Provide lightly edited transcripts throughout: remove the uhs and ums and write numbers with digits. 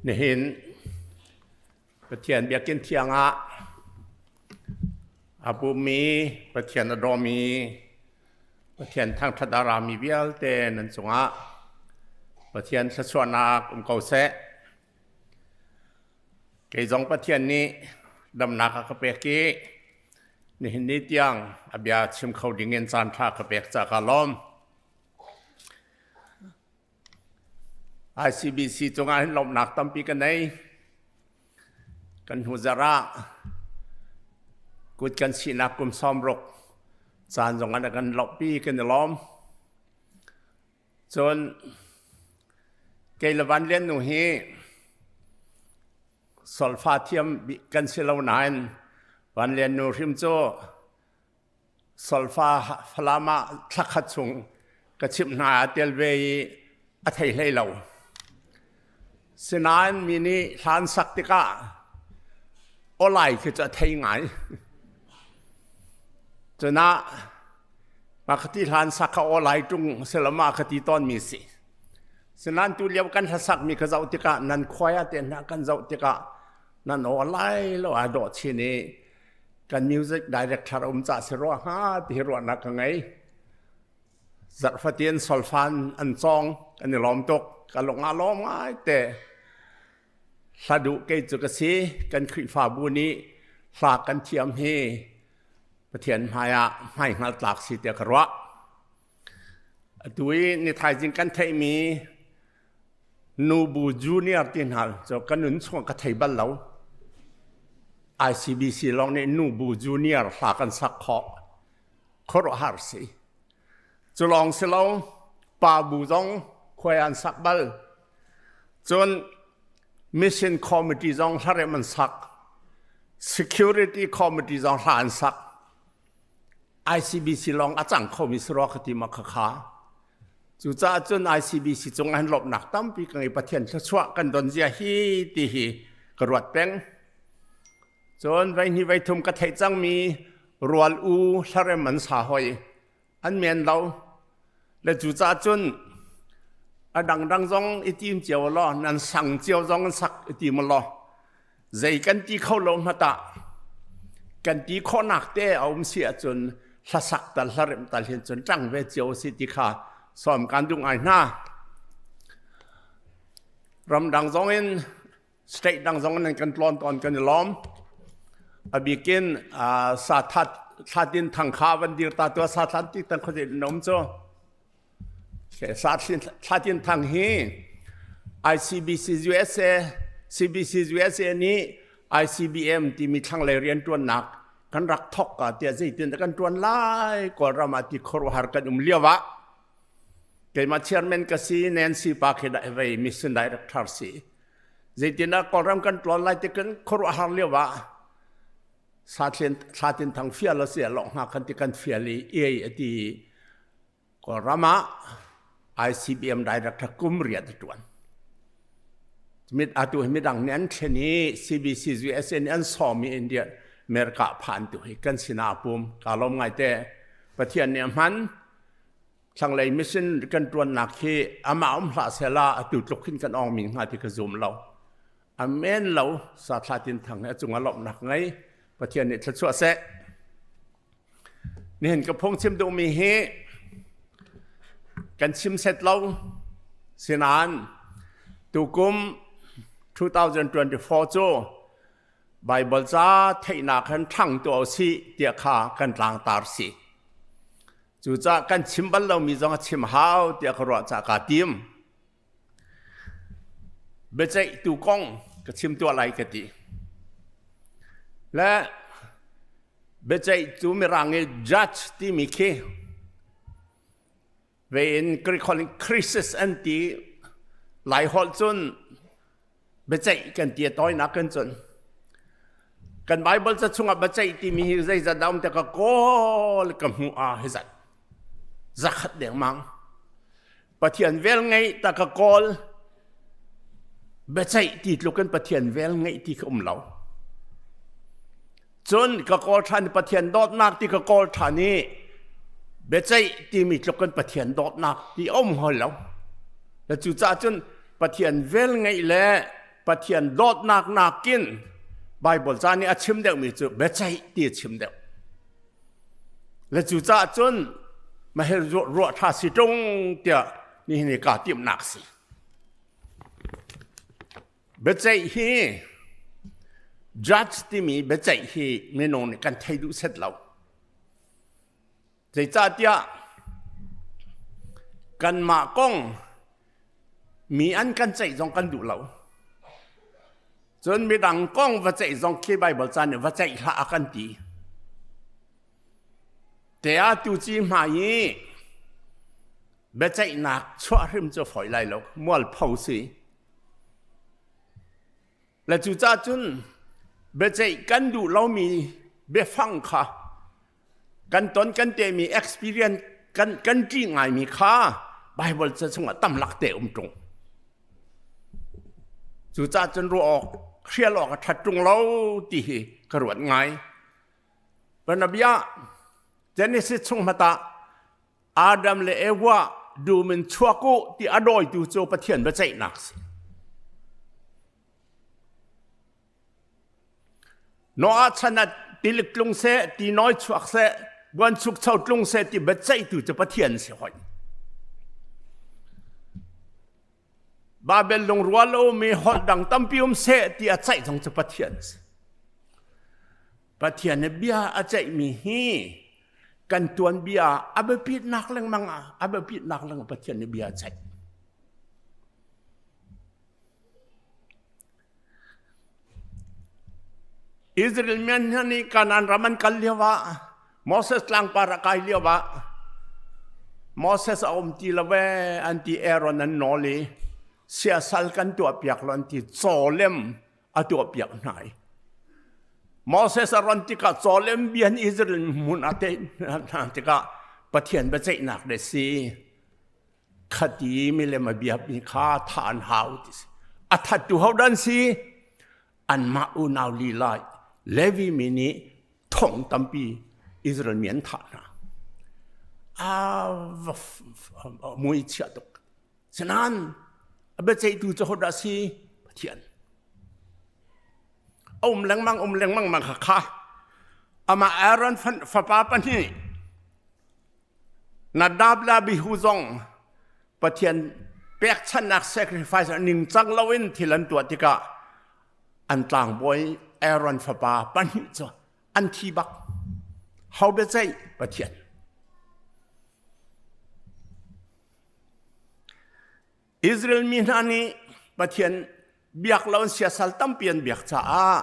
Nihin Pathian biakinn thiang ah a pummi Pathian a dawmi Pathian thangṭhat a rami vialte nan cungah Pathian thluachuahnak um ko seh. Kei zong Pathian nih damnak a ka pek i nihin ni tiang a bia chim kho dingin caanṭha ka pek caah kaa lawm. ICBC cungah hin lawmhnak tampi ka nei. Kan hnu zarh ah kut kan sinak kum 60 caan zong an kan lawmhpi kan i lawm. Cun kei le Van Lian nu hi solfa thiam kan si lo nain Van Lian nu hrim cu Solfa Falam ah thlakhat chung ka chimh hna ah tel ve i a thei hlei lo. Sinain mi nih hlan sak tikah awlai khi cu a thei ngai. Cunah makhati hlan sak kha awlai ṭung silama ka ti tawnmi si. Sinain tu lio kan hlasak mi ka zoh tikah nan khuai ah te hna kan zoh tikah nan awlai lo aa dawh chin i kan music director um ca si rua hnga ti ruahnak ka ngei. Zarh fatin solfan an cawng kan i lawm tuk ka lung a lawm ngai te. Hla duh kei cu ka si kan Khrihfabu nih hla kan thiam hi Pathian hmai ah hmai hngal tlak si tiah ka ruah. Atu i ni thaizing kan theihmi Nubu junior ti hna cu ka nun chung ka thei bal lo. ICBC lawng nih nubu junior hla kan sak khawh. Khuaruahhar si. Cu lawng si lo, pa bu zong khuai an sak bal. Cun mission committee zong hlarem an sak. Security committee zong hla an sak. ICBC lawng a cang khomi si rua ka ti ma khakha. Cucaah cun ICBC cung ah hin lawmhnak tampi ka ngei Pathian thluachuah kan don zia hi ti hi ka ruat peng. Cun veihnih veithum ka theih cangmi rual u hlarem an sa hoi an men lo. Le cucaah cun a dangdang zong i tim cio law nan sang cio zong an sak i tim law zei kan ti kho lo hmatah kan ti khawhnak te a um si ahcun hlasak tal hlaremh tal hin cun ṭang ve cio si ti kha sawm kan duh ngai hna. Ramdang zong in state dang zong in kan tlawn tawn kan i lawm. A bikin sa that thlatin thang kha van dir ta tua sa thlan ti tan khuazei in um cu. Thla Tin Thang hi ICBC USA, CBC USA nih ICBM timi thlanglei rianṭuannak kan rak thawk ka tiah zeitin dah kan ṭuan lai Kawlram ah ti khuaruahhar kan um lio ah keimah chairman ka si Nancy pa khi dah vei mission director si zeitin dah Kawlram kan ṭuan lai ti kan khuaruahhar lio ah Thla Tin Thang fial a si a lawng hnga kan ti kan fial i ei a ti Kawlram ah ICBM director kum riat a ṭuan. Mit atu hi midang nih an thlen i CBC USA nih an sawm i India America phan tu hi kan sinah a pum. Ka lawm ngai te. Pathian nih a hman. Thlanglei mission kan ṭuannak hi amah um hlah sehla atu tluk hin kan ong mi hnga ti ka zum lo. Amen lo sa thla tin thang he a cungah lawmhnak ngei. Pathian nih thluachuah seh. Nihin ka phungchim duhmi hi kan chim set lo sinain tukum 2024 cu Baibal ca theihnak han ṭhang tuah usih tiah kha kan tlangtar si. Cucaah kan chim bal lomi zong a chim hau tiah ka ruah caah kaa tim. Biaceihtu kong ka chim tuah lai ka ti. Le biaceihtu mirang i judge timi khi ve in Greek holh in crisis an ti Lai holh cun biaceih kan ti a tawinak kan cun kan Bible ca chungah biaceih timi hi zeizat dah um te ka kawl ka hmuh ah hi zat zakhat dengmang Pathian vel ngeih ta ka kawl biaceih ti tluk in Pathian vel ngeih ti ka um lo cun ka kawl ṭhan Pathian dawtnak ti ka kawl ṭhan i biaceih timi tluk in Pathian dawtnak ti a um hol lo. Cucaah cun Pathian vel ngeih le Pathian dawtnak nakin Bible ca nih a chim deuhmi cu biaceih ti a chim deuh. Le cucaah cun mahel ruah ṭha si ṭung tiah nihin hi kaa timhnak si. Biaceih hi judge timi biaceih hi minung nih kan thei duh set lo. Zeicahtiah kanmah kong mi an kan ceih zong kan duh lo. Cun midang kong va ceih zong khi Baibal ca nih va ceih hlah a kan ti. Te ah tu ci hmai i biaceihnak chuah hrim cu fawi lai lo, mualpho si. Le cucaah cun biaceih kan duh lomi biafang kha kan ton kan temi experience kan kan ṭih ngaimi kha Bible ca chungah tam lak te um ṭung. Cucaah cun ruah awk hrial awk a ṭhat ṭung lo ti hi ka ruat ngai. Banabia Genesis chung hmata Adam le Eva dum in chuak u ti a dawitu cu Pathian biaceihnak si. Noah chan ah tilik tlung seh, ti nawi chuak seh, buanchukcho tlung seh ti biaceihtu cu Pathian si hoi. Babel lungrual a um i holh dang tampi um seh ti a ceih zong cu Pathian si. Pathian nih bia a ceihmi hi kan tuanbia a biapitnak lengmang ah a biapitnak lengmang Pathian nih bia a ceih. Israel mi hna nih Kanaan ram an kal lio ah Moses tlangpar a kai lio ah Moses a um ti lo ee an ti Aaron an nawl i siasal kan tuahpiak lo an ti cawlem a tuahpiak hna i Moses a ron tikah cawlem bia in Israel hmun a te hna tikah Pathian biaceihnak le si Khati milem a biakmi kha thah an hau ti si. A thattu ho dan si? Anmah unau lila Levi mi nih thong tampi Israel mi an thah hna. A mui chia tuk. Sinan a biaceihtu cu hodah si? Pathian. A um lengmang um lengmang ma kha kha amah Aaron fapa pahnih Nadab le Abihu zong Pathian pekchanhnak sacrifice ningcang loin thil an tuah tikah an tlangbawi Aaron fapa pahnih cu an thi bak. Ho biaceih? Pathian. Israel mi hna nih Pathian biak lo an siasal tampi an biak caah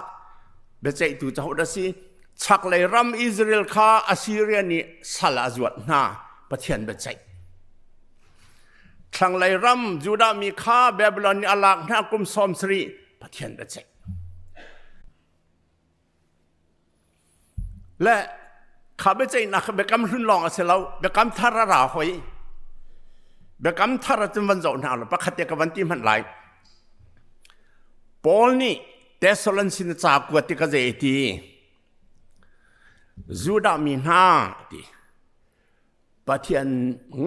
biaceihtu cu hodah si? Chaklei ram Israel kha Assyria nih sal a zuat hna Pathian biaceih. Thlanglei ram Judah mi kha Babylon nih a lak hna kum 70 Pathian biaceih. Le kha biaceihnak kha biakam hlun lawng a si lo, biakam thar a ra hoi. Biakam thar ah cun van zoh hna law pakhat te ka van ti hmanh lai. Paul nih Thessalon sin ca kuat ti ka zei ti. Judah mi hna ti. Pathian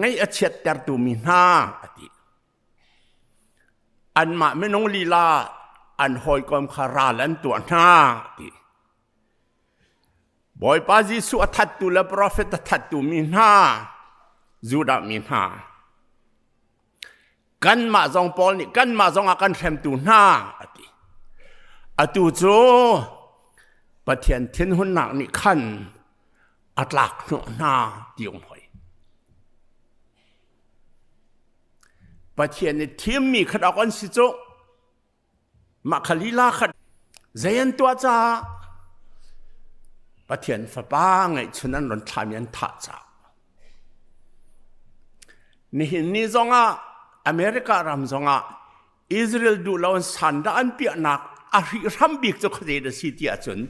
ngaih a chiattertu mi hna a ti. Anmah minung lila an hawikom kha ral an tuah hna ti. Bawipa Jesuh a thattu le profet a thattu mi hna, Judah mi hna, kanmah zong Paul nih kanmah zong ah kan hremtu hna a ti. Atu cu Pathian thinhunnak nih khan a tlak hnawh hna ti um hoi. Pathian nih thimmi khat awk an si cu mah kha lila khat zei an tuah caah Pathian fapa ngeihchun an ron thlami an thah caah nihin ni zongah America ram zongah Israel duh lo an sandah an piahnak a hrihhram bik cu khuazei dah si ti ahcun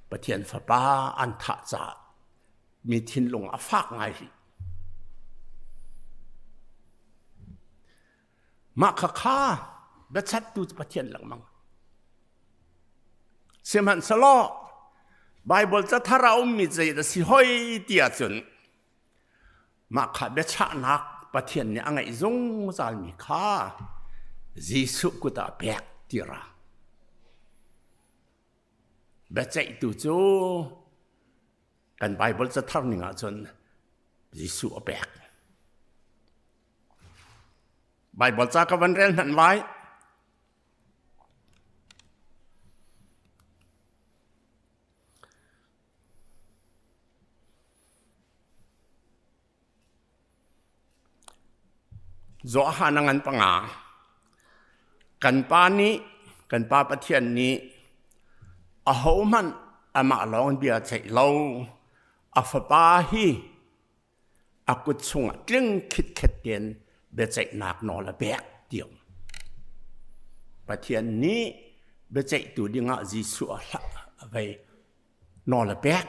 Pathian fapa an thah caah mi thinlung a fak ngai rih. Mah khakha biachattu cu Pathian lengmang. Sihmanhsehlaw Baibal cathar a ummi zei dah si hoi ti ahcun mah kha biachahnak Pathian nih a ngeih zungzalmi kha Jesuh kut ah pek ti ra. Biaceihtu cu kan Bible cathar ning ahcun Jesuh a pek. Bible ca ka van rel hmanh lai. Johan a ngan panga. Kan pa nih, kan pa Pathian nih ahohmanh amah lawng bia ceih lo, a fapa hi a kut chungah tling khitkhet tein biaceihnak nawl a pek ti um. Pathian nih biaceihtu dingah Jesuh a hlah a vei nawl a pek.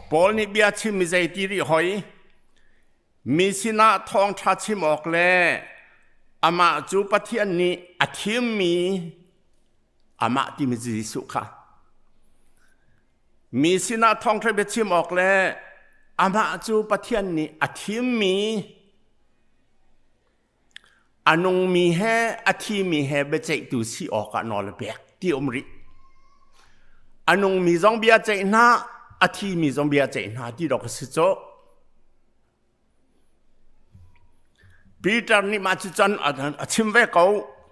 Paul nih bia chim mi zei ti rih hoi? Mi sinah thawngṭha chim awk le amah cu Pathian nih a thimmi amah timi Jesuh kha mi sinah thawngṭha bia chim awk le amah cu Pathian nih a thimmi A nungmi he a thimi he biaceihtu si awkah nawl a pek ti um rih. A nungmi zong bia ceih hna, a thimi zong bia ceih hna ti dawk a si cu. Peter nih mah cu can a chim ve ko.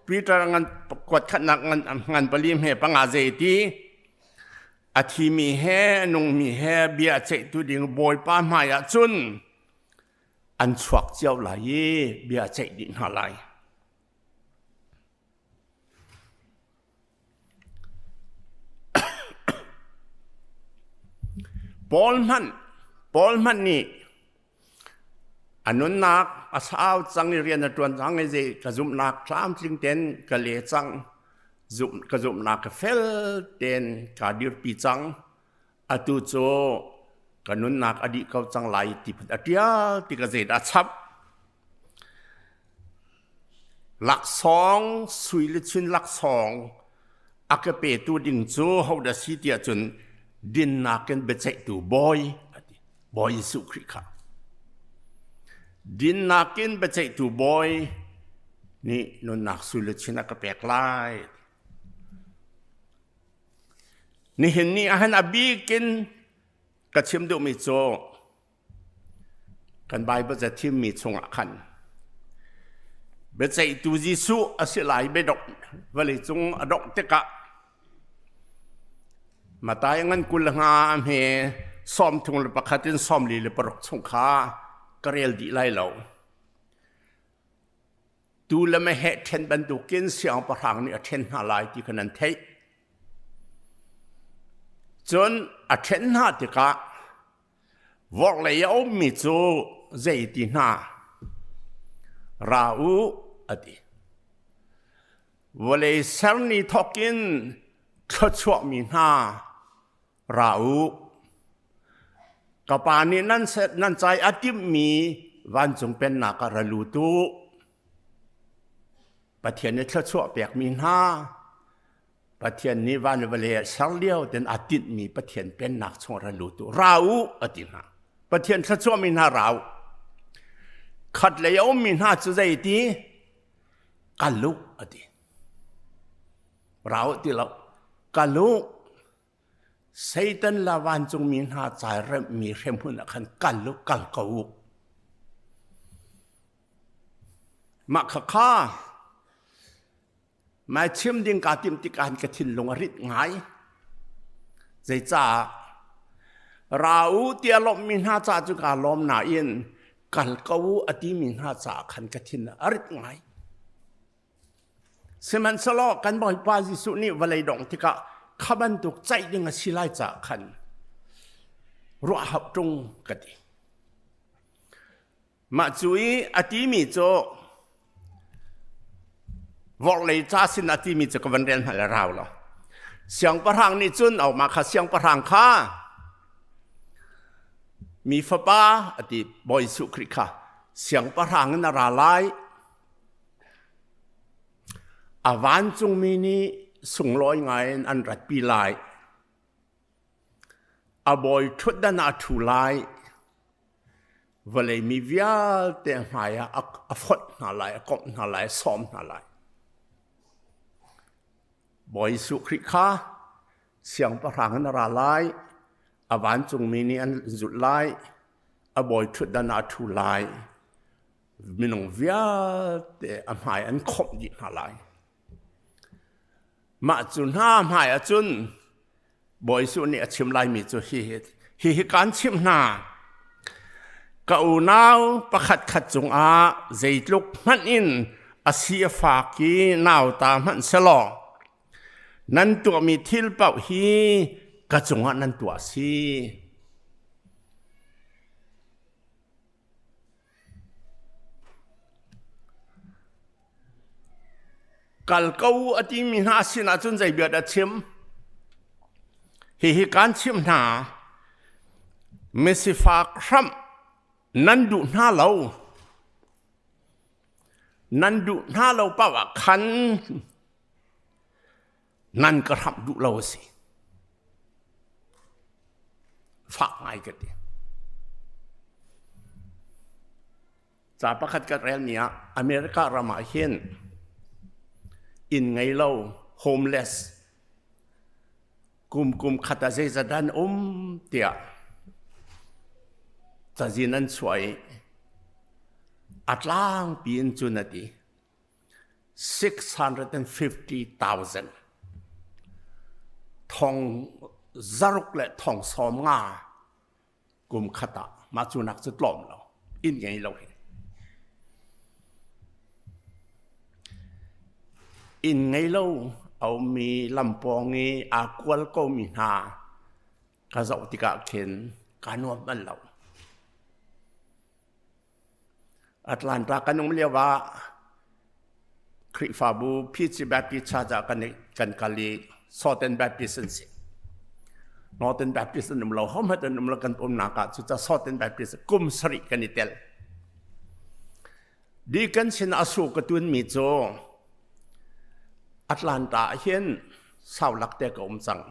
Peter ngan kuat khatnak ngan ngan pali hme panga zei ti a thimi he a nungmi he bia ceihtu ding Bawipa hmai ah cun an chuak cio lai i bia ceih dih hna lai. Paul hmanh Paul hmanh nih a nunnak a sau cang i rian a ṭuan cang i zei ka zumhnak tlamtling tein ka le cang zumh ka zumhnak ka fel tein kaa dirpi cang atu cu ka nunnak a dih ko cang lai ti phun a ṭial ti ka zeidah a chap laksawng sui le chin laksawng a ka petu ding cu hodah si tiah cun dinnak in biaceihtu bawi a ti bawi Jesuh Khrih kha dinnak in biaceihtu bawi nih nunnak sui le chin a ka pek lai Nihin ni ahhin a bik in ka chim duhmi cu kan Bible ca thimmi chungah khan biaceihtu Jesuh a si lai biadongh vawleicung a dongh tikah Matai ngan 20 nga hme 31 in 46 chung kha ka rel dih lai lo. Tu le meheh ṭhen bantukin siangpahrang nih a ṭhen hna lai ti kha nan theih. Cun a ṭhen hna tikah vorhlei a ummi cu zei ti hna ra u a ti. Vawlei serni thawkin thluachuahmi hna Ra u, ka pa nih nan nan cai a timhmi vancung pennak ah ra lut u. Pathian nih thluachuah pekmi hna, Pathian nih van le vawlei ah ser lio ten a tinhmi Pathian pennak chung ra lut u. Ra u a ti hna. Pathian thluachuahmi hna ra u. Khat lei a ummi hna cu zei ti? Kal u a ti. Ra u ti lo. Kal u. Satan la vancungmi hna cai remhmi hremhmun ah khan kal u, kal ko u. Mah khakha mai chim ding kaa timh tikah ka thinlung a rit ngai. Zeicah ra u tiah lawmhmi hna ca cu kaa lawm nain kal ko u a timi hna caah khan ka thin a rit ngai. Sihmanhsehlaw kan Bawipa Jesuh nih vawlei dongh tikah kha bantuk ceih ding a si lai caah khan ruah hauh ṭung ka ti. Mah cu i a timi cu vorhlei ca sin a timi cu ka van rel hna le rau lo. Siangpahrang nih cun au mah kha siangpahrang kha mi fapa a ti Bawi Jesuh Khrih kha siangpahrang in a ra lai A vancungmi nih sunglawi ngaiin an ratpi lai. A bawi ṭhutdan ah a ṭhu lai. Vawlei mi vialte hmaiah a fonh hna lai, a komh hna lai, a sawm hna lai. Bawi Jesuh Khrih kha siangpahrang in a ra lai, a vancungmi nih an zulh lai, a bawi ṭhutdan ah a ṭhu lai, minung vialte a hmai an khawmh dih hna lai. Mah cu hna hmai ahcun Bawi Jesuh nih a chim laimi cu hihi hihi kaan chimh hna. Ka unau pakhat khat cungah zeitluk hmanh in a si a fak i nauta hmanh selaw nan tuahmi thil paoh hi ka cungah nan tuah a si. Kal ko a timi hna sinah cun zei bia dah chim? Hihi kaan chimh hna, misifak hramh nan duh hna lo. Nan duh hna lo paoh ah khan nan ka hramh duh lo a si. Fak ngai ka ti. Ca pakhat ka relmi ah America ram ah hin inn ngei lo homeless kum kum khat ah zeizat an um tiah cazin an chuah i a tlangpi in cun a ti 650,000 thong zaruk le thong sawm nga kum khat ah mah cu nak cu tlawm lo inn ngei lo hi inn ngei lo a ummi lampawng i aa kual komi hna ka zoh tikah khin kaa nuam bal lo Atlanta kan um lio ah Khrihfabu Peach Baptist Church ah kan kan kal i Southern Baptist an si. Northern Baptist an um lo, hohmanh an um lo kan umnak ah cucaah Southern Baptist kum sarih kan i tel. Deacon sin a su ka tunmi cu Atlanta ah hin saulak te ka um cang.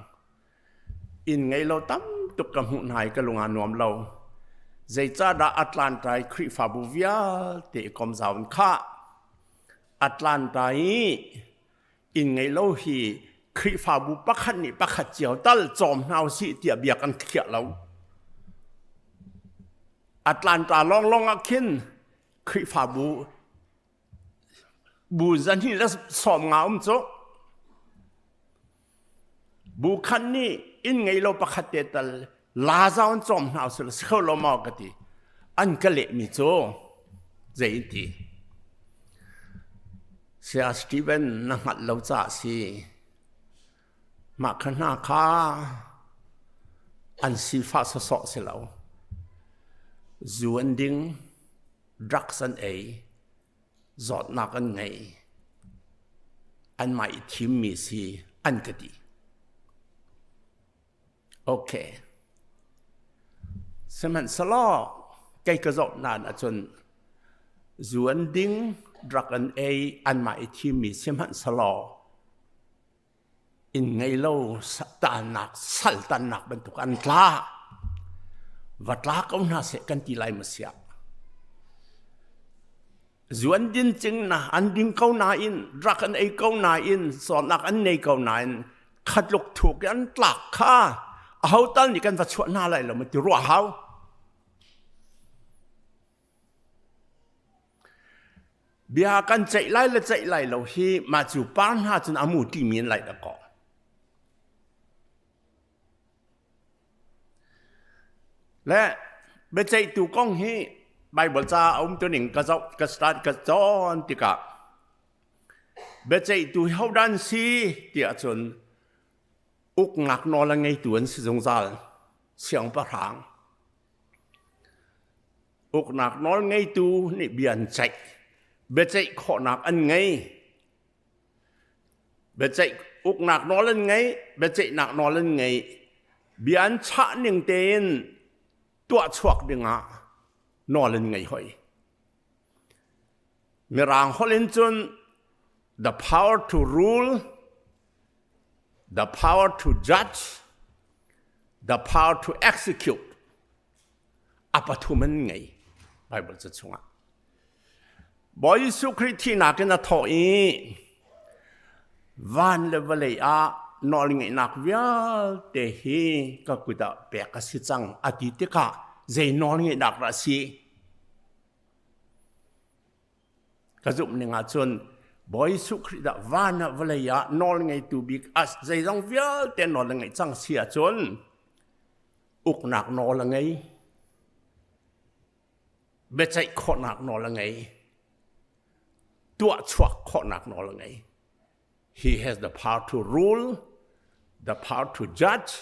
Inn ngei lo tam tuk ka hmuh hna i ka lung aa nuam lo. Zeicahdah Atlanta i Khrihfabu vialte i kom zau in khah? Atlanta i inn ngei lo hi Khrihfabu pakhat nih pakhat cio tal cawm hna usih tiah bia kan khiah lo. Atlanta lawnglawng ah khin Khrihfabu bu zahnih le sawm nga um cu. Bu khat nih inn ngei lo pakhat te tal la zau an cawm hna usih si kho lo maw ka ti. An ka lehmi cu zei in ti. Saya Steven na hngalh lo caah si. Mah kha hna kha an sifah sawsawh si lo. Zu an ding, drugs an ei, zawtnak an ngei anmah i thimmi si an ka ti okay sihmanhsehlaw kei ka zoh nan ahcun zu an ding drug an ei anmah i thimmi sihmanhsehlaw inn ngei lo tannak sal tannak bantuk an tla va tla ko hna seh kan ti lai ma siah zu an din cing na an ding ko nain rak an ei ko nain zawtnak an nei ko nain khatluk thuk an tlak kha aho tal nih kan va chuah hna lai lo ma ti ruah hau Bia kan ceih lai le ceih lai lo hi mah cu par hna cun a mu timi in lai dah kaw. Le biaceihtu kong hi Bible ca a um tuning ka zoh ka start ka cawn tikah biaceihtu hi hodan si tiah cun uknak nawl a ngeitu an si zungzal siangpahrang Uknak nawl ngeitu nih bia an ceih. Biaceih khawhnak an ngei. Biaceih uknak nawl an ngei, biaceihnak nawl an ngei. Bia an chah ning tein tuah chuak dingah nawl an ngei hoi. Mirang holh in cun the power to rule, the power to judge, the power to execute a pathum an ngei Bible ca chungah Bawi Jesuh Khrih thihnak in a thawh i. Van le vawlei ah nawlngeihnak vialte hi ka kut ah pek a si cang a ti tikah zei nawlngeihnak dah a si? Ka zumh ning ahcun Bawi Jesuh Khrih dah van ah vawlei ah nawl ngeitu bik as zeizong vialte nawl a ngeih cang si ahcun uknak nawl a ngei biaceih khawhnak nawl a ngei tuah chuak khawhnak nawl a ngei he has the power to rule the power to judge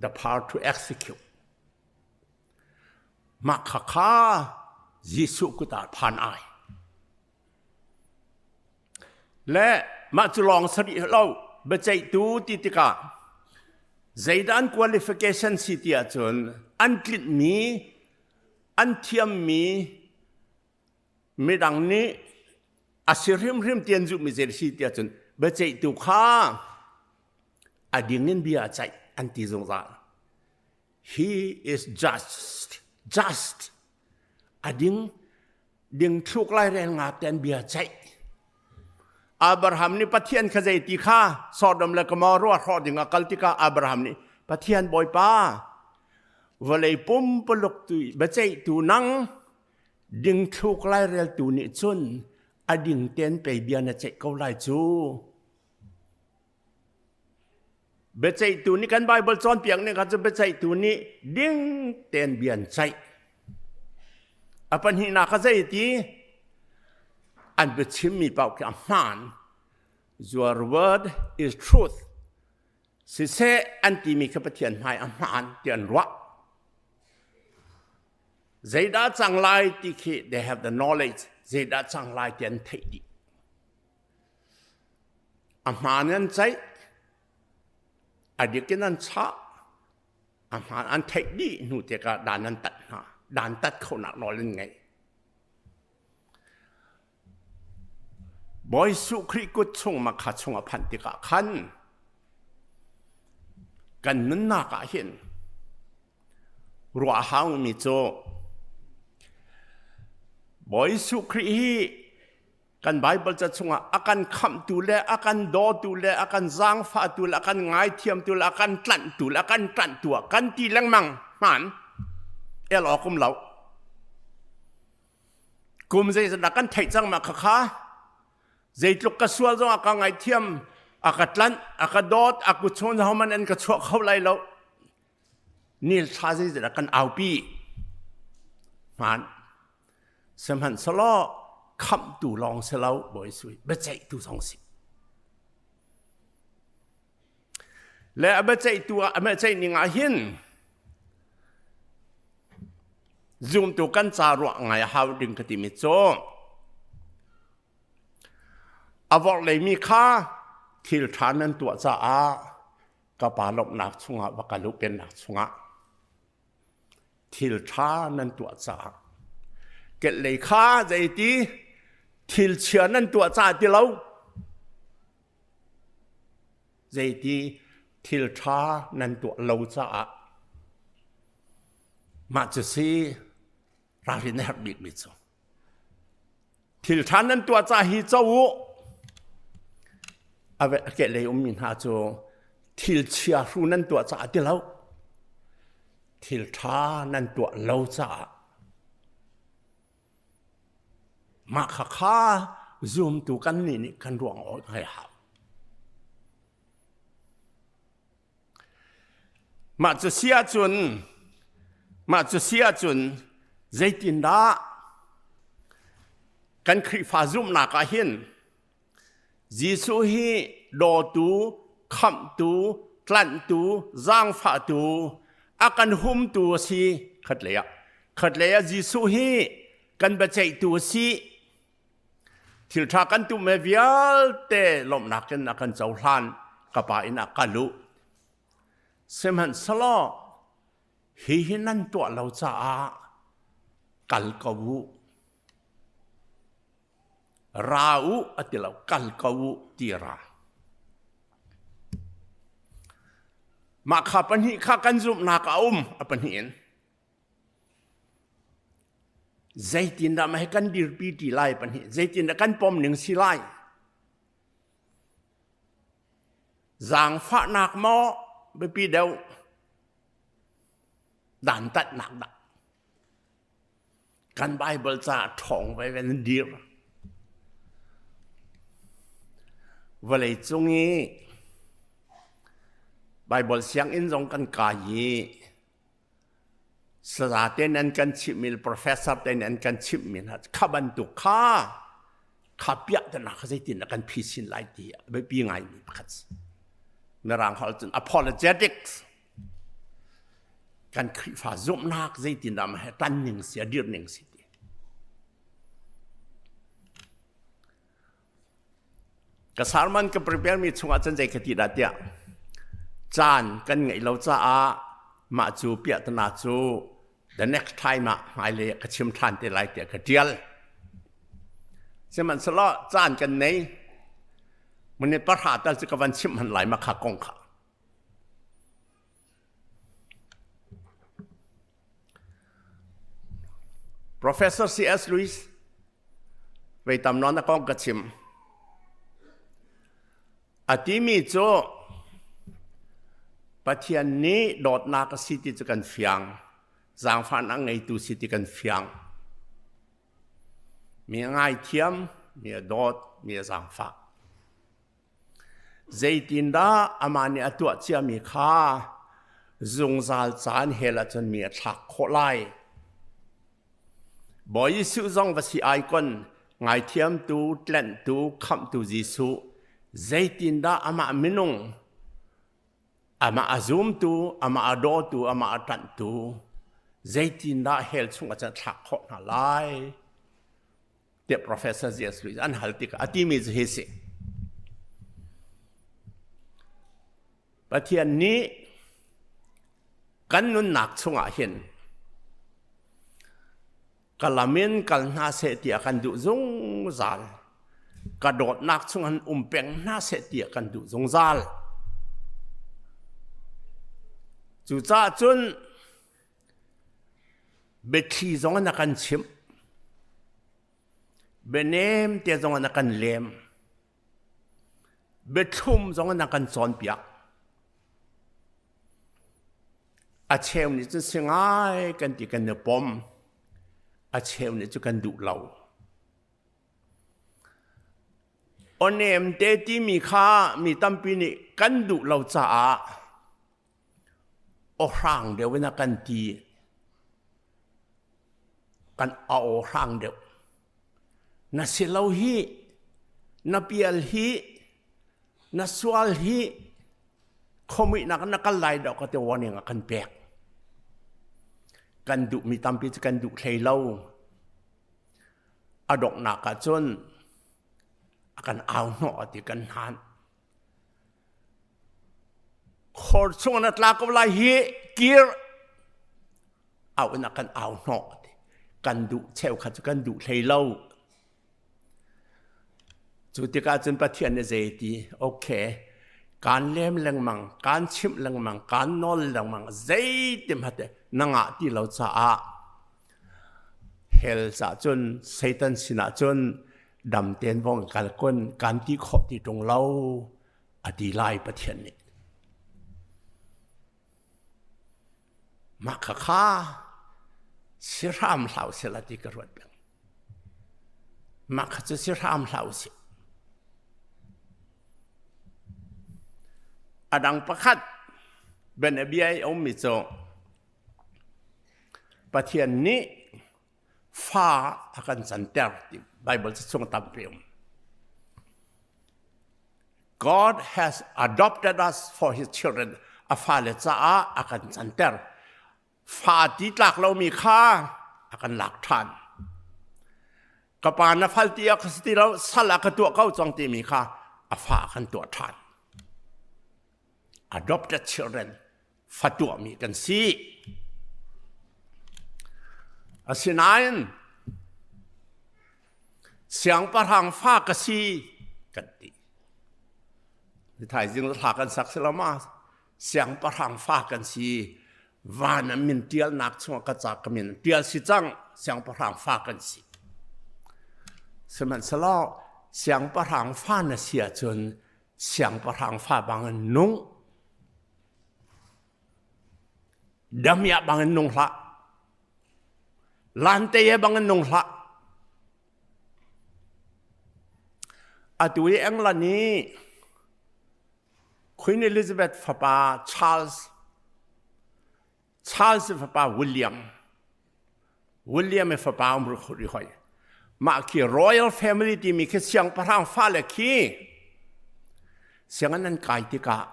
the power to execute Mah khakha Jesuh kut ah phan ai. Le mah cu lawng sarih lo biaceihtu ti tikah zeidah an qualification si ti ahcun an tlinhmi an thiammi midang nih a si hrimhrim ti an zumhmi zei si ti ahcun biaceihtu kha a ding in bia a ceih an ti zungzal. He is just, just. A ding, ding thluk lai rel nga ten bia ceih. Abraham nih Pathian kha zei ti kha Sodom le Gomorrah hrawh ding a kal tikah Abraham nih Pathian Bawipa vawlei pumpuluk tu biaceihtu nang ding thluk lai reltu nih cun a ding ten pei bia na ceih ko lai cu. Biaceihtu nih kan Bible cawnpiak ning kha cu biaceihtu nih ding tein bia an ceih. A pahnihnak kha zei ti? An biachimmi paoh khi a hmaan. Your word is truth. Siseh an timi kha Pathian hmai a hmaan ti an ruah. Zeidah cang lai ti khi they have the knowledge. Zeidah cang lai ti an theih dih. A hmaan an ceih, a dik in an chah, a hmaan an theih dih hnu tikah dan an tat hna. Dan tat khonak nawl an ngei. Bawi Jesuh Khrih kut chung makha chung a phanh tikah khan kan nunnak ah hin ruah a haumi cu Bawi Jesuh Khrih hi Kan Baibal ca chungah a kan khamhtu le a kan dawtu le a kan zaangfahtu le a kan ngaithiamtu le a kan tlanhtu le a kan ṭanhtu ah kan ti lengmang hmaan el awk um lo. Kum zeizat dah kan theih cang ma khakha zeitluk ka sual zong a ka ngaithiam a ka tlanh a ka dawt a kut chung homan an ka chuah kho lai lo nil thla zeizat dah kan aupi hmaan Sihmanhsehlaw khamhtu lawng si lo Bawi Sui biaceihtu zong si. Le a biaceihtu ah a biaceih ning ah hin zumtu kan ca ruah ngai a hau ding ka timi cu a vorh leimi kha thil ṭha nan tuah caah ka pa lawmhnak chungah va kal u pennak chungah Thil ṭha nan tuah caah kehlei kha zeiti thil chia nan tuah caah ti lo zeiti thil ṭha nan tuah lo caah mah cu si ralrin a herh bikmi cu Thil ṭha nan tuah ca hi co u. A kehlei ummi hna cu thil chia hru nan tuah caah ti lo. Thil ṭha nan tuah lo caah. Mah kha kha zumtu kan nih nih kan ruang awk ngai hau. Mah cu si ahcun mah cu si ahcun zeitindah kan Khrihfa zumhnak ah hin Jesuh hi dawtu, khamhtu, tlanhtu, zaangfahtu, a kan humtu a si khatlei ah. Khatlei ah Jesuh hi kan biaceihtu a si. Thilṭha kan tuh me vialte lawmhnak in a kan cohlan ka pa inn ah kal u. Sihmanhsehlaw hihi nan tuah lo caah kal ko u. Ra u a ti lo, kal ko u ti ra. Mah kha pahnih kha kan zumhnak a um a pahnih in. Zeitindah mah hi kan dirpi ti lai pahnih zeitindah kan pom ning si lai. Zaangfahnak maw biapi deuh dantatnak dah? Kan Bible ca ṭhawng ve ve nan dir. Vawlei cung i Bible sianginn zong kan kai i saza te nan kan chimhmi le professor te nan kan chimhmi hna kha bantuk kha kha piah te na kha zeitin dah kan phisin lai ti a biapi ngaimi pakhat si. Mirang holh cun apologetics kan Khrihfa zumhnak zeitindah mah he tan ning si a dir ning si ti. Ka sermon ka prepare mi chungah cun zei ka ti dah tiah caan kan ngeih lo caah mah cu piahtana cu the next time ah hmailei ka chim ṭhan te lai tiah ka ṭial. Sihmanhsehlaw caan kan nei minute pahra tal cu ka van chimh han lai ma kha kong kha. Professor C.S. Lewis vei tam nawn a kong ka chim. A timi cu Pathian nih dawtnak a si ti cu kan fiang. Zaangfahnak ngeitu si ti kan fiang. Mi a ngaithiam, mi a dawt, mi a zaangfah. Zeitindah amah nih a tuah ciami kha zungzal caan hell ahcun mi a thlak khawh lai? Bawi Jesuh zong va si ai kon ngaithiamtu, tlenhtu, khamhtu Jesuh zeitindah amah minung, amah a zumtu, amah a dawtu, amah a ṭanhtu zeitindah hell chung ahcun a thlak khawh hna lai? Tiah Professor C.S. Lewis an hal tikah a timi cu hi si. Pathian nih kan nunnak chungah hin ka lam in kal hna seh tiah kan duh zungzal. Ka dawtnak chung an um peng hna seh tiah kan duh zungzal. Cucaah cun Biathli zong in a kan chimh. Bianem te zong in a kan lem. Biathlum zong in a kan cawnpiak. A cheu nih cun si ngai kan ti kan i pom. A cheu nih cu kan duh lo. Awnem te timi kha mi tampi nih kan duh lo caah aw hrang deuh in a kan ti. Kan a aw hrang deuh. Na si lo hi, na pial hi, na sual hi, khuamuihnak na kal lai dawh ka ti warning a kan pek. Kan duhmi tampi cu kan duh hlei lo. A donghnak ah cun a kan au hnawh a ti kan hnan. Khor chung na tla ko lai hi kir au in a kan au hnawh ti. Kan duh cheukhat cu kan duh hlei lo. Cu tikah cun Pathian nih zei ti okay kaan lem lengmang kaan chimh lengmang kaan nawl lengmang zeitim hate na ngah ti lo caah Hell cah cun Satan sinah cun dam tein vong kal kun kan ti khawh ti ṭung lo a ti lai Pathian nih. Mah kha kha si hram hlah usih la ti ka ruat peng. Mah kha cu si hram hlah usih. A dang pakhat bianabia i a ummi cu Pathian nih fa a kan canter ti Bible ca chung tampi um. God has adopted us for his children. A fale caah a kan canter. Fa ti tlak lomi kha a kan lak ṭhan. Ka pa na fal ti a ka si ti lo, sal a ka tuah ko cang timi kha a fa a kan tuah ṭhan. Adopted children fa tuahmi kan si. Asinain siangpahrang fa ka si kan ti. Thaizing thla kan sak si lo ma siangpahrang fa kan si van an min tialnak chungah ka ca ka min tial si cang siangpahrang fa kan si. Sihmanhsehlaw siangpahrang fa na si ahcun. Siangpahrang fa bangin nung. Damiah bangin nung hlah. Lante bangin nung hlah. Atu i England i Queen Elizabeth fapa Charles Charles fapa William William i fapa um ri hoi. Mah khi royal family timi khi siangpahrang fale khi sianginn an kai tikah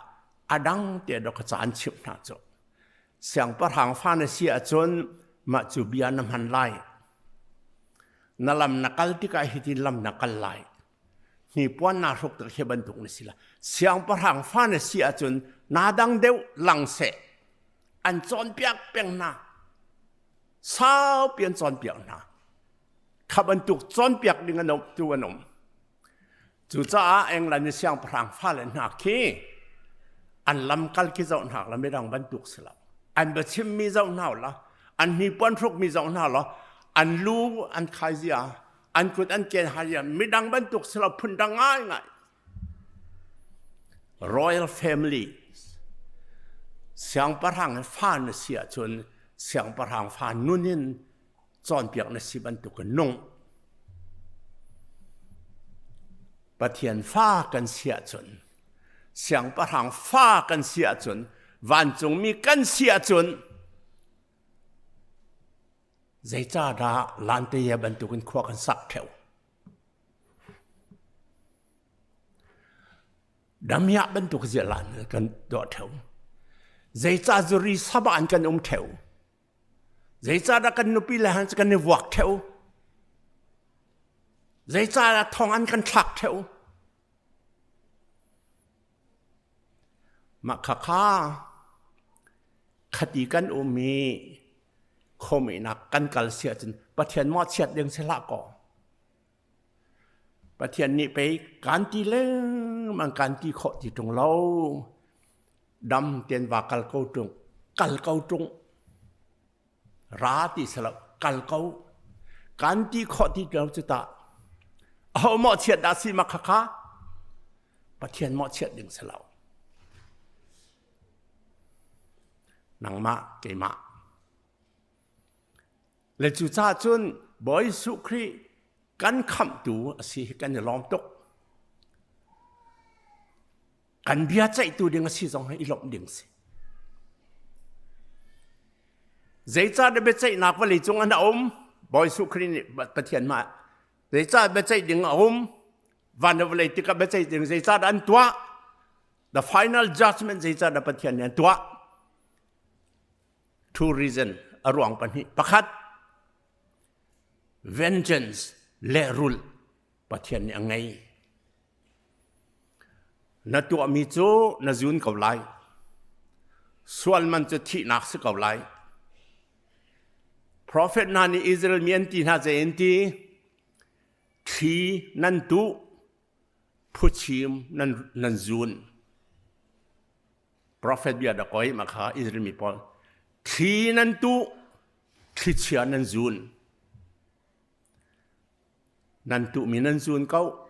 a dang te dok ca an chimh hna cu. Siangpahrang fa na si ahcun mah cu bia na hman lai. Na lam na kal tikah hitin lam na kal lai. Hnipuan naa hruk tik hi bantuk na si la. Siangpahrang fa na si ahcun naa dang deuh lang seh. An cawnpiak peng hna. Saupi an cawnpiak hna. Kha bantuk cawnpiak ding an um tu an um. Cucaah England i siangpahrang fale hna khi an lamkal khi zoh hna la midang bantuk si lo. An biachimmi zoh hna la, an hnipuan hrukmi zoh hna law, an lu an khai zia, an kut an ken hai zia, midang bantuk si lo phundang ngaingai. Royal family siangpahrang fa na si ahcun siangpahrang fa nun in cawnpiak na si bantuk in nung. Pathian fa kan si ahcun, siangpahrang fa kan si ahcun, vancungmi kan si ahcun, zeicahdah lanteye bantukin khua kan sak ṭheo? Damiah bantuk zialan kan tuah ṭheo. Zeicah zuri sabah in kan um ṭheo? Zeicahdah kan nupi le han kan i vuak ṭheo? Zeicahdah thong an kan thlak ṭheo? Mah khakha khati kan um i khawmihnak kan kal si ahcun Pathian mawhchiat ding si hlah kaw. Pathian nih pei kan ti lengmang kan ti khawh ti ṭung lo. Dam tein va kal ko ṭung. Kal ko ṭung. Ra ti si lo. Kal ko. Kan ti khawh ti lo cu tah. Aho mawhchiat dah si ma khakha? Pathian mawhchiat ding si lo. Nangmah, keimah. Le cucaah cun Bawi Jesuh Khrih kan khamhtu a si hi kan i lawm tuk. Kan bia ceihtu ding a si zong hi i lawmh ding si. Zeicahdah biaceihnak vawlei cung an a um? Bawi Jesuh Khrih nih Pathian mah zeicah biaceih ding a um? Van le vawlei tikah biaceih ding zeicahdah an tuah? The final judgment zeicahdah Pathian nih an tuah? Two reason a ruang pahnih. Pakhat, vengeance lehrulh Pathian nih a ngei. Na tuahmi cu na zun ko lai. Sual man cu thihnak si ko lai. Prophet hna nih Israel mi an ti hna zei an ti? Thli nan tuh, phuchim nan, nan zun. Profet bia dah koi ma kha Israel mi pawl thli nan tuh thlichia nan zun nan tuhmi nan zun ko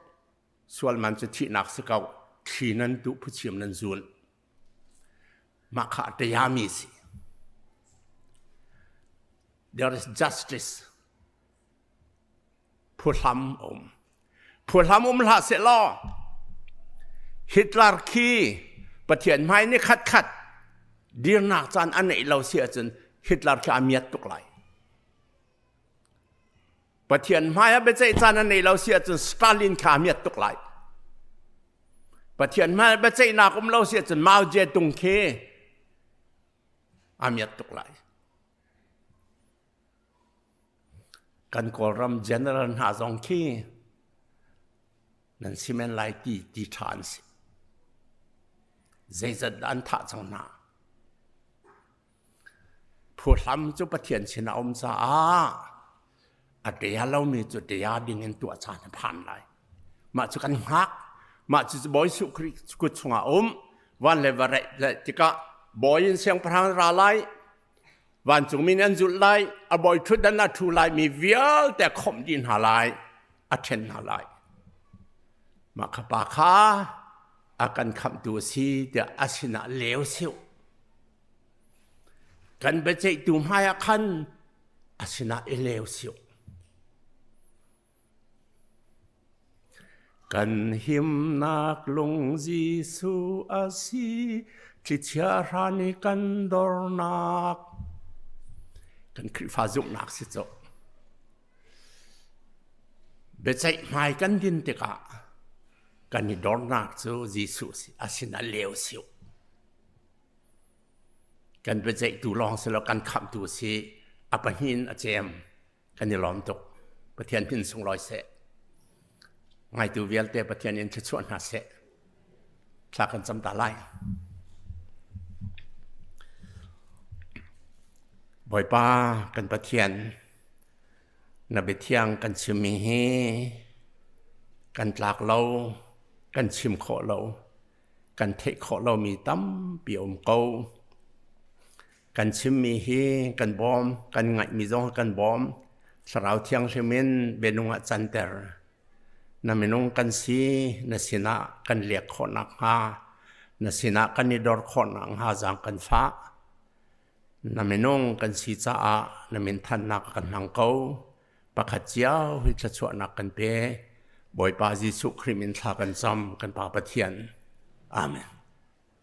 sual man cu thihnak si ko thli nan tuh phuchiam nan zun mah kha a tayami si there is justice Phuhlam a um. Phuhlam um hlah sehlaw Hitler khi Pathian hmai ni khatkhat dirnak caan a neih lo si ahcun Hitler khi a miat tuk lai. Pathian hmai ah biaceih caan a neih lo si ahcun Stalin kha a miat tuk lai. Pathian hmai ah biaceihnak um lo si ahcun Mao Zedong khi a miat tuk lai. Kan Kawlram general hna zong khi nan si men lai ti ti ṭha an si. Zeizat dah an thah cang hna. Phuhlam cu Pathian sin a um caah a ṭia lomi cu ṭia ding in tuah caan a phan lai. Mah cu kan hngak. Mah cu Bawi Jesuh Khrih kut chungah um. Van le va reih tikah bawi in siangpahrang ra lai. Vancungmi nih an zulh lai, a bawi ṭhutdan ah ṭhu lai mi vialte a khawmh dih hna lai, a ṭhen hna lai. Mah kha pa kha. A kan khamhtu a si tiah a sinah leu siu. Kan biaceihtu hmai ah khan a sinah i leu siu. Kan himnak lung Jesuh a si, thlichia hran i kan dornak. Kan Khrihfa zumhnak si cu. Biaceih hmai kan din tikah kan i dornak cu Jesuh si, a sinah leu siu. Kan biaceihtu lawng si lo, kan khamhtu si, a pahnih in a cem. Kan i lawm tuk. Pathian min sunglawi seh. Ngaitu vialte Pathian in thluachuah hna seh. Thla kan cam ta lai. Bawipa kan Pathian, na biathiang kan chimmi hi kan tlak lo, kan chim khawh lo, kan theih khawh lomi tampi a um ko. Kan chimmi hi kan bawm, kan ngaihmi zong kan bawm. Thlarau Thianghlim in bianung ah canter. Na minung kan si, na sinah kan lek khawh nakhnga, na sinah kan i dor khawh nakhnga zaang kan fah. Na minung kan si caah na min thannak kan hmang ko. Pakhat cio hi thluachuahnak kan pe. Bawipa Jesuh Khrih min thla kan cam, kan Pa Pathian. Amen.